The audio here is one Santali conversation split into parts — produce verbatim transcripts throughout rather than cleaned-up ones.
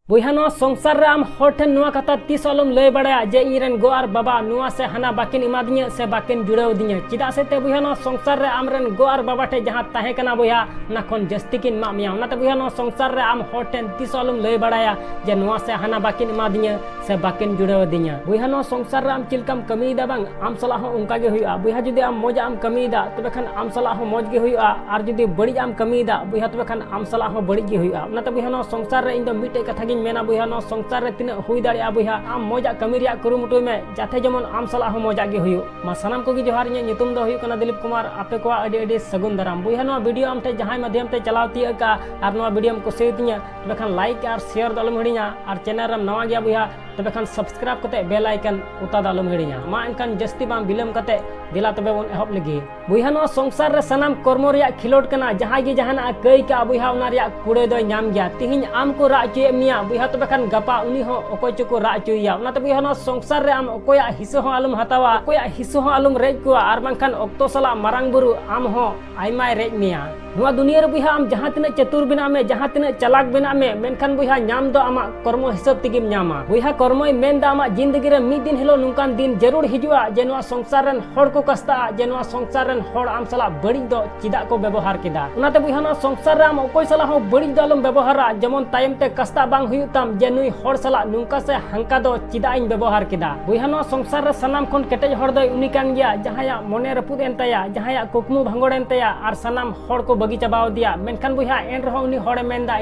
ᱵᱚᱭᱦᱟ, ᱱᱚᱣᱟ ᱥᱚᱝᱥᱟᱨ ᱨᱮ ᱟᱢ ᱦᱚᱲ ᱴᱷᱮᱱ ᱱᱚᱣᱟ ᱠᱟᱛᱷᱟ ᱛᱤᱥ ᱦᱚᱸ ᱟᱞᱚᱢ ᱞᱟᱹᱭ ᱵᱟᱲᱟᱭᱟ ᱡᱮ ᱤᱧ ᱨᱮᱱ ᱜᱚ ᱟᱨ ᱵᱟᱵᱟ ᱱᱚᱣᱟ ᱥᱮ ᱦᱟᱱᱟ ᱵᱟᱹᱠᱤᱱ ᱮᱢᱟᱫᱤᱧᱟ ᱥᱮ ᱵᱟᱹᱠᱤᱱ ᱡᱩᱲᱟᱹᱣ ᱟᱹᱫᱤᱧᱟ᱾ ᱪᱮᱫᱟᱜ ᱥᱮ ᱛᱮ ᱵᱚᱭᱦᱟ, ᱱᱚᱣᱟ ᱥᱚᱝᱥᱟᱨ ᱨᱮ ᱟᱢ ᱨᱮᱱ ᱜᱚ ᱟᱨ ᱵᱟᱵᱟ ᱴᱷᱮᱱ ᱡᱟᱦᱟᱸ ᱛᱟᱦᱮᱸ ᱠᱟᱱᱟ ᱵᱚᱭᱦᱟ, ᱚᱱᱟ ᱠᱷᱚᱱ ᱡᱟᱹᱥᱛᱤ ᱠᱤᱱ ᱮᱢᱟᱜ ᱢᱮᱭᱟ᱾ ᱚᱱᱟᱛᱮ ᱵᱚᱭᱦᱟ, ᱱᱚᱣᱟ ᱥᱚᱝᱥᱟᱨ ᱨᱮ ᱟᱢ ᱦᱚᱲ ᱴᱷᱮᱱ ᱛᱤᱥ ᱦᱚᱸ ᱟᱞᱚᱢ ᱞᱟᱹᱭ ᱵᱟᱲᱟᱭᱟ ᱡᱮ ᱱᱚᱣᱟ ᱥᱮ ᱦᱟᱱᱟ ᱵᱟᱹᱠᱤᱱ ᱮᱢᱟᱫᱤᱧᱟ ᱥᱮ ᱵᱟᱹᱠᱤᱱ ᱡᱩᱲᱟᱹᱣ ᱟᱹᱫᱤᱧᱟ᱾ ᱵᱚᱭᱦᱟ, ᱱᱚᱣᱟ ᱥᱚᱝᱥᱟᱨ ᱨᱮ ᱟᱢ ᱪᱮᱫ ᱞᱮᱠᱟᱢ ᱠᱟᱹᱢᱤᱭᱮᱫᱟ ᱵᱟᱝ, ᱟᱢ ᱥᱟᱞᱟᱜ ᱦᱚᱸ ᱚᱱᱠᱟ ᱜᱮ ᱦᱩᱭᱩᱜᱼᱟ᱾ ᱵᱚᱭᱦᱟ, ᱡᱩᱫᱤ ᱟᱢ ᱢᱚᱡᱽ ᱟᱜ ᱮᱢ ᱠᱟᱹᱢᱤᱭᱮᱫᱟ, ᱛᱚᱵᱮ ᱠᱷᱟᱱ ᱟᱢ ᱥᱟᱞᱟᱜ ᱦᱚᱸ ᱢᱚᱡᱽ ᱜᱮ ᱦᱩᱭᱩᱜᱼᱟ, ᱟᱨ ᱡᱩᱫᱤ ᱵᱟᱹᱲᱤᱡ ᱟᱜ ᱮᱢ ᱠᱟᱹᱢᱤᱭᱮᱫᱟ ᱵᱚᱭᱦᱟ, ᱛᱚᱵᱮ ᱠᱷᱟᱱ ᱟᱢ ᱥᱟᱞᱟᱜ ᱦᱚᱸ ᱵᱟᱹᱲᱤᱡ ᱜᱮ ᱦᱩᱭᱩᱜᱼᱟ᱾ ᱚᱱᱟᱛᱮ ᱵᱚᱭᱦᱟ, ᱱᱚᱣᱟ ᱥᱚᱝᱥᱟᱨ ᱨᱮ ᱤᱧ ᱫᱚ ᱢᱤᱫᱴᱮᱡ ᱠᱟᱛᱷᱟ ᱜᱤᱧ ᱢᱮᱱᱟ ᱵᱚᱭᱦᱟ, ᱱᱚᱣᱟ ᱥᱚᱝᱥᱟᱨ ᱨᱮ ᱛᱤᱱᱟᱹᱜ ᱦᱩᱭ ᱫᱟᱲᱮᱭᱟᱜᱼᱟ ᱵᱚᱭᱦᱟ, ᱟᱢ ᱢᱚᱡᱽ ᱟᱜ ᱠᱟᱹᱢᱤ ᱨᱮᱭᱟᱜ ᱠᱩᱨᱩᱢᱩᱴᱩᱭ ᱢᱮ, ᱡᱟᱛᱮ ᱡᱮᱢᱚᱱ ᱟᱢ ᱥᱟᱞᱟᱜ ᱦᱚᱸ ᱢᱚᱡᱽ ᱟᱜ ᱜᱮ ᱦᱩᱭᱩᱜ ᱢᱟ᱾ ᱥᱟᱱᱟᱢ ᱠᱚᱜᱮ ᱡᱚᱦᱟᱨ, ᱤᱧᱟᱹᱜ ᱧᱩᱛᱩᱢ ᱫᱚ ᱦᱩᱭᱩᱜ ᱠᱟᱱᱟ ᱫᱤᱞᱤᱯ ᱠᱩᱢᱟᱨ᱾ ᱟᱯᱮ ᱠᱚᱣᱟᱜ ᱟᱹᱰᱤ ᱟᱹᱰᱤ ᱥᱟᱹᱜᱩᱱ ᱫᱟᱨᱟᱢ᱾ ᱵᱚᱭᱦᱟ, ᱱᱚᱣᱟ ᱵᱷᱤᱰᱤᱭᱳ ᱟᱢ ᱴᱷᱮᱱ ᱡᱟᱦᱟᱸᱭ ᱢᱟᱫᱽᱫᱷᱚᱢ ᱛᱮ ᱪᱟᱞᱟᱣ ᱛᱤᱭᱟᱹᱜ ᱠᱟᱜᱼᱟ ᱟᱨ ᱱᱚᱣᱟ ᱵᱷᱤᱰᱤᱭᱳᱢ ᱠᱩᱥᱤᱭᱟᱛᱤᱧᱟ, ᱛᱚᱵᱮ ᱠᱷᱟᱱ ᱞᱟᱭᱤᱠ ᱟᱨ ᱥᱮᱭᱟᱨ ᱫᱚ ᱟᱞᱚᱢ ᱦᱤᱲᱤᱧᱟ, ᱟᱨ ᱪᱮᱱᱮᱞ ᱨᱮᱢ ᱱᱟᱣᱟ ᱜᱮᱭᱟ ᱵᱚᱭᱦᱟ, ᱛᱚᱵᱮ ᱠᱷᱟᱱ ᱥᱟᱵᱥᱠᱨᱟᱭᱤᱵ ᱠᱟᱛᱮ ᱵᱮᱞ ᱟᱭᱠᱚᱱ ᱚᱛᱟ ᱫᱚ ᱟᱞᱚᱢ ᱦᱤᱲᱤᱧᱟ᱾ ᱢᱟ ᱮᱱᱠᱷᱟᱱ ᱡᱟᱹᱥᱛᱤ ᱵᱟᱝ ᱵᱤᱞᱚᱢ ᱠᱟᱛᱮ ᱫᱮᱞᱟ ᱛᱚᱵᱮ ᱵᱚᱱ ᱮᱦᱚᱵ ᱞᱮᱜᱮ᱾ ᱵᱚᱭᱦᱟ, ᱱᱚᱣᱟ ᱥᱚᱝᱥᱟᱨ ᱨᱮ ᱥᱟᱱᱟᱢ ᱠᱚᱨᱢᱚ ᱨᱮᱭᱟᱜ ᱠᱷᱮᱞᱳᱰ ᱠᱟᱱᱟ᱾ ᱡᱟᱦᱟᱸᱭ ᱜᱮ ᱡᱟᱦᱟᱱᱟᱜ ᱮ ᱠᱟᱹᱭ ᱠᱟᱜᱼᱟ ᱵᱚᱭᱦᱟ, ᱚᱱᱟ ᱨᱮᱭᱟᱜ ᱠᱩᱲᱟᱹᱭ ᱫᱚᱭ ᱧᱟᱢ ᱜᱮᱭᱟ᱾ ᱛᱤᱦᱤᱧ ᱟᱢ ᱠᱚ ᱨᱟᱜ ᱦᱚᱪᱚᱭᱮᱫ ᱢᱮᱭᱟ ᱵᱚᱭᱦᱟ, ᱛᱚᱵᱮ ᱠᱷᱟᱱ ᱜᱟᱯᱟ ᱩᱱᱤ ᱦᱚᱸ ᱚᱠᱚᱭ ᱪᱚᱠᱚ ᱨᱟᱜ ᱦᱚᱪᱚᱭᱮᱭᱟ᱾ ᱚᱱᱟᱛᱮ ᱵᱚᱭᱦᱟ, ᱱᱚᱣᱟ ᱥᱚᱝᱥᱟᱨ ᱨᱮ ᱟᱢ ᱚᱠᱚᱭᱟᱜ ᱦᱤᱸᱥᱟᱹ ᱦᱚᱸ ᱟᱞᱚᱢ ᱦᱟᱛᱟᱣᱟ, ᱚᱠᱚᱭᱟᱜ ᱦᱤᱸᱥᱟᱹ ᱦᱚᱸ ᱟᱞᱚᱢ ᱨᱮᱡ ᱠᱚᱣᱟ, ᱟᱨ ᱵᱟᱝᱠᱷᱟᱱ ᱚᱠᱛᱚ ᱥᱟᱞᱟᱜ ᱢᱟᱨᱟᱝ ᱵᱩᱨᱩ ᱟᱢ ᱦᱚᱸ ᱟᱭᱢᱟᱭ ᱨᱮᱡ ᱢᱮᱭᱟ᱾ ᱱᱚᱣᱟ ᱫᱩᱱᱤᱭᱟᱹ ᱨᱮ ᱵᱚᱭᱦᱟ, ᱟᱢ ᱡᱟᱦᱟᱸ ᱛᱤᱱᱟᱹᱜ ᱪᱟᱛᱩᱨ ᱵᱮᱱᱟᱜ ᱢᱮ, ᱡᱟᱦᱟᱸ ᱛᱤᱱᱟᱹᱜ ᱪᱟᱞᱟᱠ ᱵᱮᱱᱟᱜ ᱢᱮ, ᱢᱮᱱᱠᱷᱟᱱ ᱵᱚᱭᱦᱟ, ᱧᱟᱢ ᱫᱚ ᱟᱢᱟᱜ ᱠᱚᱨᱢᱚ ᱦᱤᱥᱟᱹᱵ ᱛᱮᱜᱮᱢ ᱧᱟᱢᱟ᱾ ᱵᱚᱭᱦᱟ, ᱠᱚᱨᱢᱚᱭ ᱢᱮᱱᱫᱟ ᱟᱢᱟᱜ ᱡᱤᱱᱫᱮᱜᱤ ᱨᱮ ᱢᱤᱫ ᱫᱤᱱ ᱦᱤᱞᱳᱜ ᱱᱚᱝᱠᱟᱱ ᱫᱤᱱ ᱡᱟᱹᱨᱩᱲ ᱦᱤᱡᱩᱜᱼᱟ ᱡᱮ ᱱᱚᱣᱟ ᱥᱚᱝᱥᱟᱨ ᱨᱮᱱ ᱦᱚᱲ ᱠᱚ ᱠᱟᱥᱛᱟᱜᱼᱟ ᱡᱮ ᱱᱚᱣᱟ ᱥᱚᱝᱥᱟᱨ ᱨᱮᱱ ᱦᱚᱲ ᱟᱢ ᱥᱟᱞᱟᱜ ᱵᱟᱹᱲᱤᱡ ᱫᱚ ᱪᱮᱫᱟᱜ ᱠᱚ ᱵᱮᱵᱚᱦᱟᱨ ᱠᱮᱫᱟ᱾ ᱚᱱᱟᱛᱮ ᱵᱚᱭᱦᱟ, ᱱᱚᱣᱟ ᱥᱚᱝᱥᱟᱨ ᱨᱮ ᱟᱢ ᱚᱠᱚᱭ ᱥᱟᱞᱟᱜ ᱦᱚᱸ ᱵᱟᱹᱲᱤᱡ ᱫᱚ ᱟᱞᱚᱢ ᱵᱮᱵᱚᱦᱟᱨᱟ, ᱡᱮᱢᱚᱱ ᱛᱟᱭᱚᱢ ᱛᱮ ᱠᱟᱥᱛᱟᱜ ᱵᱟᱝ ᱦᱩᱭᱩᱜ ᱛᱟᱢ ᱡᱮ ᱱᱩᱭ ᱦᱚᱲ ᱥᱟᱞᱟᱜ ᱱᱚᱝᱠᱟ ᱥᱮ ᱦᱟᱝᱠᱟ ᱫᱚ ᱪᱮᱫᱟᱜ ᱤᱧ ᱵᱮᱵᱚᱦᱟᱨ ᱠᱮᱫᱟ᱾ ᱵᱚᱭᱦᱟ, ᱱᱚᱣᱟ ᱥᱚᱝᱥᱟᱨ ᱨᱮ ᱥᱟᱱᱟᱢ ᱠᱷᱚᱱ ᱠᱮᱴᱮᱡ ᱦᱚᱲ ᱫᱚᱭ ᱩᱱᱤ ᱠᱟᱱ ᱜᱮᱭᱟ ᱡᱟᱦᱟᱸᱭᱟᱜ ᱢᱚᱱᱮ ᱨᱟᱹᱯᱩᱫ ᱮᱱ ᱛᱟᱭᱟ, ᱡᱟᱦᱟᱸᱭᱟᱜ ᱠᱩᱠᱢᱩ ᱵᱷᱟᱸᱜᱚᱲ ᱮᱱ ᱛᱟᱭᱟ, ᱟᱨ ᱥᱟᱱᱟᱢ ᱦᱚᱲ ᱠᱚ ᱵᱟᱹᱜᱤ ᱪᱟᱵᱟᱣ ᱫᱮᱭᱟ᱾ ᱢᱮᱱᱠᱷᱟᱱ ᱵᱚᱭᱦᱟ, ᱮᱱ ᱨᱮᱦᱚᱸ ᱩᱱᱤ ᱦᱚᱲᱮ ᱢᱮᱱᱫᱟ,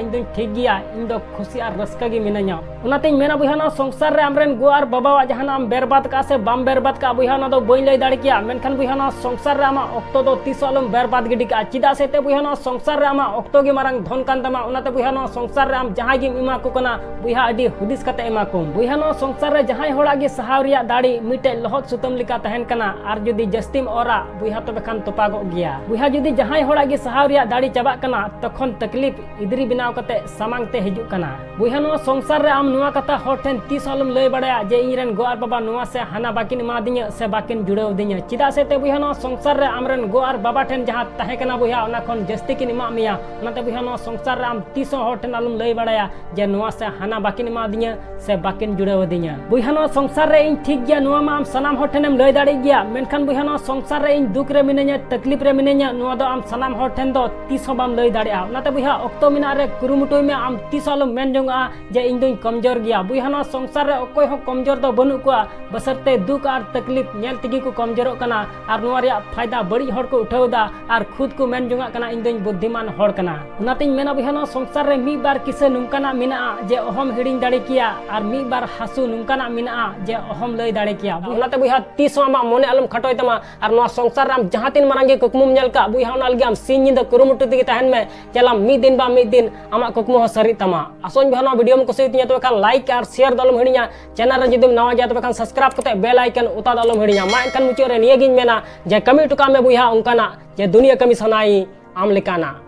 "ᱤᱧ ᱫᱚᱧ ᱴᱷᱤᱠ ᱜᱮᱭᱟ, ᱤᱧ ᱫᱚ ᱠᱷᱩᱥᱤ ᱟᱨ ᱨᱟᱹᱥᱠᱟᱹ ᱜᱮ ᱢᱤᱱᱟᱹᱧᱟ᱾" ᱚᱱᱟᱛᱮᱧ ᱢᱮᱱᱟ ᱵᱚᱭᱦᱟ, ᱱᱚᱣᱟ ᱥᱚᱝᱥᱟᱨ ᱨᱮ ᱟᱢᱨᱮᱱ ᱜᱚ ᱟᱨ ᱵᱟᱵᱟᱣᱟᱜ ᱡᱟᱦᱟᱱᱟᱜ ᱮᱢ ᱵᱮᱨᱵᱟᱫ ᱠᱟᱜᱼᱟ ᱥᱮ ᱵᱟᱢ ᱵᱮᱨᱵᱟᱫ ᱠᱟᱜᱼᱟ ᱵᱚᱭᱦᱟ, ᱚᱱᱟ ᱫᱚ ᱵᱟᱹᱧ ᱞᱟᱹᱭ ᱫᱟᱲᱮ ᱠᱮᱭᱟ᱾ ᱢᱮᱱᱠᱷᱟᱱ ᱵᱚᱭᱦᱟ, ᱱᱚᱣᱟ ᱥᱚᱝᱥᱟᱨ ᱨᱮ ᱟᱢᱟᱜ ᱚᱠᱛᱚ ᱫᱚ ᱛᱤᱥ ᱦᱚᱸ ᱟᱞᱚᱢ ᱵᱮᱨᱵᱟᱫ ᱜᱤᱰᱤ ᱠᱟᱜᱼᱟ᱾ ᱪᱮᱫᱟᱜ ᱥᱮ ᱛᱮ ᱵᱚᱭᱦᱟ, ᱱᱚᱣᱟ ᱥᱚᱝᱥᱟᱨ ᱨᱮ ᱟᱢᱟᱜ ᱚᱠᱛᱚ ᱜᱮ ᱢᱟᱨᱟᱝ ᱫᱷᱚᱱ ᱠᱟᱱ ᱛᱟᱢᱟ᱾ ᱚᱱᱟᱛᱮ ᱵᱚᱭᱦᱟ, ᱱᱚᱣᱟ ᱥᱚᱝᱥᱟᱨ ᱨᱮ ᱟᱢ ᱡᱟᱦᱟᱸᱭ ᱜᱮᱢ ᱮᱢᱟ ᱠᱚ ᱠᱟᱱᱟ ᱵᱚᱭᱦᱟ, ᱟᱹᱰᱤ ᱦᱩᱫᱤᱥ ᱠᱟᱛᱮ ᱮᱢᱟ ᱠᱚᱢ᱾ ᱵᱚᱭᱦᱟ, ᱱᱚᱣᱟ ᱥᱚᱝᱥᱟᱨ ᱨᱮ ᱡᱟᱦᱟᱸᱭ ᱦᱚᱲᱟᱜ ᱜᱮ ᱥᱟᱦᱟᱣ ᱨᱮᱭᱟᱜ ᱫᱟᱲᱮ ᱢᱤᱫᱴᱮᱡ ᱞᱚᱦᱚᱫ ᱥᱩᱛᱟᱹᱢ ᱞᱮᱠᱟ ᱛᱟᱦᱮᱱ ᱠᱟᱱᱟ, ᱟᱨ ᱡᱩᱫᱤ ᱡᱟᱹᱥᱛᱤᱢ ᱚᱨᱟ ᱵᱚᱭᱦᱟ, ᱛᱚᱵᱮ ᱠᱷᱟᱱ ᱛᱚᱯᱟᱜᱚᱜ ᱜᱮᱭᱟ᱾ ᱵᱚᱭᱦᱟ, ᱡᱩᱫᱤ ᱡᱟᱦᱟᱸᱭ ᱦᱚᱲᱟᱜ ᱜᱮ ᱥᱟᱦᱟᱣ ᱨᱮᱭᱟᱜ ᱫᱟᱲᱮ ᱪᱟᱵᱟᱜ ᱠᱟᱱᱟ, ᱛᱚᱠᱷᱚᱱ ᱛᱟᱠᱞᱤᱯ ᱤᱫᱨᱤ ᱵᱮᱱᱟᱣ ᱠᱟᱛᱮ ᱥᱟᱢᱟᱝ ᱛᱮ ᱦᱤᱡᱩᱜ ᱠᱟᱱᱟ᱾ ᱵᱚᱭᱦᱟ, ᱱᱚᱣᱟ ᱥᱚᱝᱥᱟᱨ ᱨᱮ ᱟᱢ ᱱᱚᱣᱟ ᱠᱟᱛᱷᱟ ᱦᱚᱲ ᱴᱷᱮᱱ ᱛᱤᱥ ᱦᱚᱸ ᱟᱞᱚᱢ ᱞᱟᱹᱭ ᱵᱟᱲᱟᱭᱟ ᱡᱮ ᱤᱧ ᱨᱮᱱ ᱜᱚ ᱟᱨ ᱵᱟᱵᱟ ᱱᱚᱣᱟ ᱥᱮ ᱦᱟᱱᱟ ᱵᱟᱹᱠᱤᱱ ᱮᱢᱟᱫᱤᱧᱟ ᱥᱮ ᱵᱟᱹᱠᱤᱱ ᱡᱩᱲᱟᱹᱣ ᱫᱤᱧᱟ᱾ ᱪᱮᱫᱟᱜ ᱥᱮ ᱛᱮ ᱵᱚᱭᱦᱟ, ᱱᱚᱣᱟ ᱥᱚᱝᱥᱟᱨ ᱨᱮ ᱟᱢ ᱨᱮᱱ ᱜᱚ ᱟᱨ ᱵᱟᱵᱟ ᱴᱷᱮᱱ ᱡᱟᱦᱟᱸ ᱛᱟᱦᱮᱸ ᱠᱟᱱᱟ ᱵᱚᱭᱦᱟ, ᱚᱱᱟ ᱠᱷᱚᱱ ᱡᱟᱹᱥᱛᱤ ᱠᱤᱱ ᱮᱢᱟᱜ ᱢᱮᱭᱟ᱾ ᱚᱱᱟᱛᱮ ᱵᱚᱭᱦᱟ, ᱱᱚᱣᱟ ᱥᱚᱝᱥᱟᱨ ᱨᱮ ᱟᱢ ᱛᱤᱥ ᱦᱚᱸ ᱦᱚᱲ ᱴᱷᱮᱱ ᱟᱞᱚᱢ ᱞᱟᱹᱭ ᱵᱟᱲᱟᱭᱟ ᱡᱮ ᱱᱚᱣᱟ ᱥᱮ ᱦᱟᱱᱟ ᱵᱟᱹᱠᱤᱱ ᱮᱢᱟᱫᱤᱧᱟ ᱥᱮ ᱵᱟᱹᱠᱤᱱ ᱡᱩᱲᱟᱹᱣ ᱟᱹᱫᱤᱧᱟ᱾ ᱵᱚᱭᱦᱟ, ᱱᱚᱣᱟ ᱥᱚᱝᱥᱟᱨ ᱨᱮ ᱤᱧ ᱴᱷᱤᱠ ᱜᱮᱭᱟ, ᱱᱚᱣᱟ ᱢᱟ ᱟᱢ ᱥᱟᱱᱟᱢ ᱦᱚᱲ ᱴᱷᱮᱱᱮᱢ ᱞᱟᱹᱭ ᱫᱟᱲᱮᱭᱟᱜ ᱜᱮᱭᱟ, ᱢᱮᱱᱠᱷᱟᱱ ᱵᱚᱭᱦᱟ, ᱱᱚᱣᱟ ᱥᱚᱝᱥᱟᱨ ᱨᱮ ᱤᱧ ᱫᱩᱠ ᱨᱮ ᱢᱤᱱᱟᱹᱧᱟ, ᱛᱟᱠᱞᱤᱯ ᱨᱮ ᱢᱤᱱᱟᱹᱧᱟ, ᱱᱚᱣᱟ ᱫᱚ ᱟᱢ ᱥᱟᱱᱟᱢ ᱦᱚᱲ ᱴᱷᱮᱱ ᱫᱚ ᱛᱤᱥ ᱦᱚᱸ ᱵᱟᱢ ᱞᱟᱹᱭ ᱫᱟᱲᱮᱭᱟᱜᱼᱟ᱾ ᱚᱱᱟᱛᱮ ᱵᱚᱭᱦᱟ, ᱚᱠᱛᱚ ᱢᱮᱱᱟᱜ ᱨᱮ ᱠᱩᱨᱩᱢᱩᱴᱩᱭ ᱢᱮ, ᱟᱢ ᱛᱤᱥ ᱦᱚᱸ ᱟᱞᱚᱢ ᱢᱮᱱ ᱡᱚᱝᱟᱜᱼᱟ ᱡᱮ ᱤᱧ ᱫᱚᱧ ᱠᱚᱢᱡᱳᱨ ᱜᱮᱭᱟ᱾ ᱵᱚᱭᱦᱟ, ᱱᱚᱣᱟ ᱥᱚᱝᱥᱟᱨ ᱨᱮ ᱚᱠᱚᱭ ᱦᱚᱸ ᱠᱚᱢᱡᱳᱨ ᱫᱚ ᱵᱟᱹᱱᱩᱜ ᱠᱚᱣᱟ, ᱵᱟᱥᱟᱨᱛᱮ ᱫᱩᱠ ᱟᱨ ᱛᱟᱠᱞᱤᱯ ᱧᱮᱞ ᱛᱮᱜᱮ ᱠᱚ ᱠᱚᱢᱡᱳᱨᱚᱜ ᱠᱟᱱᱟ ᱟᱨ ᱱᱚᱣᱟ ᱨᱮᱭᱟᱜ ᱯᱷᱟᱭᱫᱟ ᱵᱟᱹᱲᱤᱡ ᱦᱚᱲ ᱠᱚ ᱩᱴᱷᱟᱹᱣ ᱮᱫᱟ ᱟᱨ ᱠᱷᱩᱫ ᱠᱚ ᱢᱮᱱ ᱡᱚᱝᱟᱜ ᱠᱟᱱᱟ, ᱤᱧ ᱫᱚᱧ ᱵᱩᱫᱽᱫᱷᱤᱢᱟᱱ ᱦᱚᱲ ᱠᱟᱱᱟ᱾ ᱚᱱᱟᱛᱮᱧ ᱢᱮᱱᱟ ᱵᱚᱭᱦᱟ, ᱱᱚᱣᱟ ᱥᱚᱝᱥᱟᱨ ᱨᱮ ᱢᱤᱫ ᱵᱟᱨ ᱠᱤᱥᱟᱹ ᱱᱚᱝᱠᱟᱱᱟᱜ ᱢᱮᱱᱟᱜᱼᱟ ᱡᱮ ᱚᱦᱚᱢ ᱦᱤᱲᱤᱧ ᱫᱟᱲᱮ ᱠᱮᱭᱟ ᱟᱨ ᱢᱤᱫ ᱵᱟᱨ ᱦᱟᱹᱥᱩ ᱱᱚᱝᱠᱟᱱᱟᱜ ᱢᱮᱱᱟᱜᱼᱟ ᱡᱮ ᱚᱦᱚᱢ ᱞᱟᱹᱭ ᱫᱟᱲᱮ ᱠᱮᱭᱟ᱾ ᱚᱱᱟᱛᱮ ᱵᱚᱭᱦᱟ, ᱛᱤᱥ ᱦᱚᱸ ᱟᱢᱟᱜ ᱢᱚᱱᱮ ᱟᱞᱚᱢ ᱠᱷᱟᱴᱚᱭ ᱛᱟᱢᱟ ᱟᱨ ᱱᱚᱣᱟ ᱥᱚᱝᱥᱟᱨ ᱨᱮ ᱟᱢ ᱡᱟᱦᱟᱸ ᱛᱤᱱ ᱢᱟᱨᱟᱝ ᱜᱮ ᱠᱩᱠᱢᱩᱢ ᱧᱮᱞ ᱠᱟᱜ ᱵᱚᱭᱦᱟ, ᱚᱱᱟ ᱞᱟᱹᱜᱤᱫ ᱟᱢ ᱥᱤᱧ ᱧᱤᱫᱟᱹ ᱠᱩᱨᱩᱢᱩᱴᱩ ᱛᱮᱜᱮ ᱛᱟᱦᱮᱱ ᱢᱮ, ᱧᱮᱞᱟᱢ ᱢᱤᱫ ᱫᱤᱱ ᱵᱟ ᱢᱤᱫ ᱫᱤᱱ ᱟᱢᱟᱜ ᱠᱩᱠᱢᱩ ᱦᱚᱸ ᱥᱟᱹᱨᱤᱜ ᱛᱟᱢᱟ᱾ ᱟᱥᱚᱧ ᱵᱚᱭᱦᱟ, ᱱᱚᱣᱟ ᱵᱷᱤᱰᱤᱭᱳᱢ ᱠᱩᱥᱤᱭᱟᱛᱤᱧᱟ, ᱛᱚᱵᱮ ᱠᱷᱟᱱ ᱞᱟᱭᱤᱠ ᱟᱨ ᱥᱮᱭᱟᱨ ᱫᱚ ᱟᱞᱚᱢ ᱦᱤᱲᱤᱧᱟ᱾ ᱪᱮᱱᱮᱞ ᱨᱮ ᱡᱩᱫᱤᱢ ᱱᱟᱣᱟ ᱜᱮᱭᱟ, ᱛᱚᱵᱮ ᱠᱷᱟᱱ ᱥᱟᱵᱥᱠᱨᱟᱭᱤᱵ ᱠᱟᱛᱮ ᱵᱮᱞ ᱟᱭᱠᱚᱱ ᱚᱛᱟ ᱫᱚ ᱟᱞᱚᱢ ᱦᱤᱲᱤᱧᱟ᱾ ᱢᱟ ᱮᱱᱠᱷᱟᱱ ᱢᱩᱪᱟᱹᱫ ᱨᱮ ᱱᱤᱭᱟᱹ ᱜᱤᱧ ᱢᱮᱱᱟ ᱡᱮ ᱠᱟᱹᱢᱤ ᱦᱚᱴᱚ ᱠᱟᱜ ᱢᱮ ᱵᱚᱭᱦᱟ ᱚᱱᱠᱟᱱᱟᱜ ᱡᱮ ᱫᱩᱱᱤᱭᱟᱹ ᱠᱟᱹᱢᱤ ᱥᱟᱱᱟᱭ ᱟᱢ ᱞᱮᱠᱟᱱᱟᱜ᱾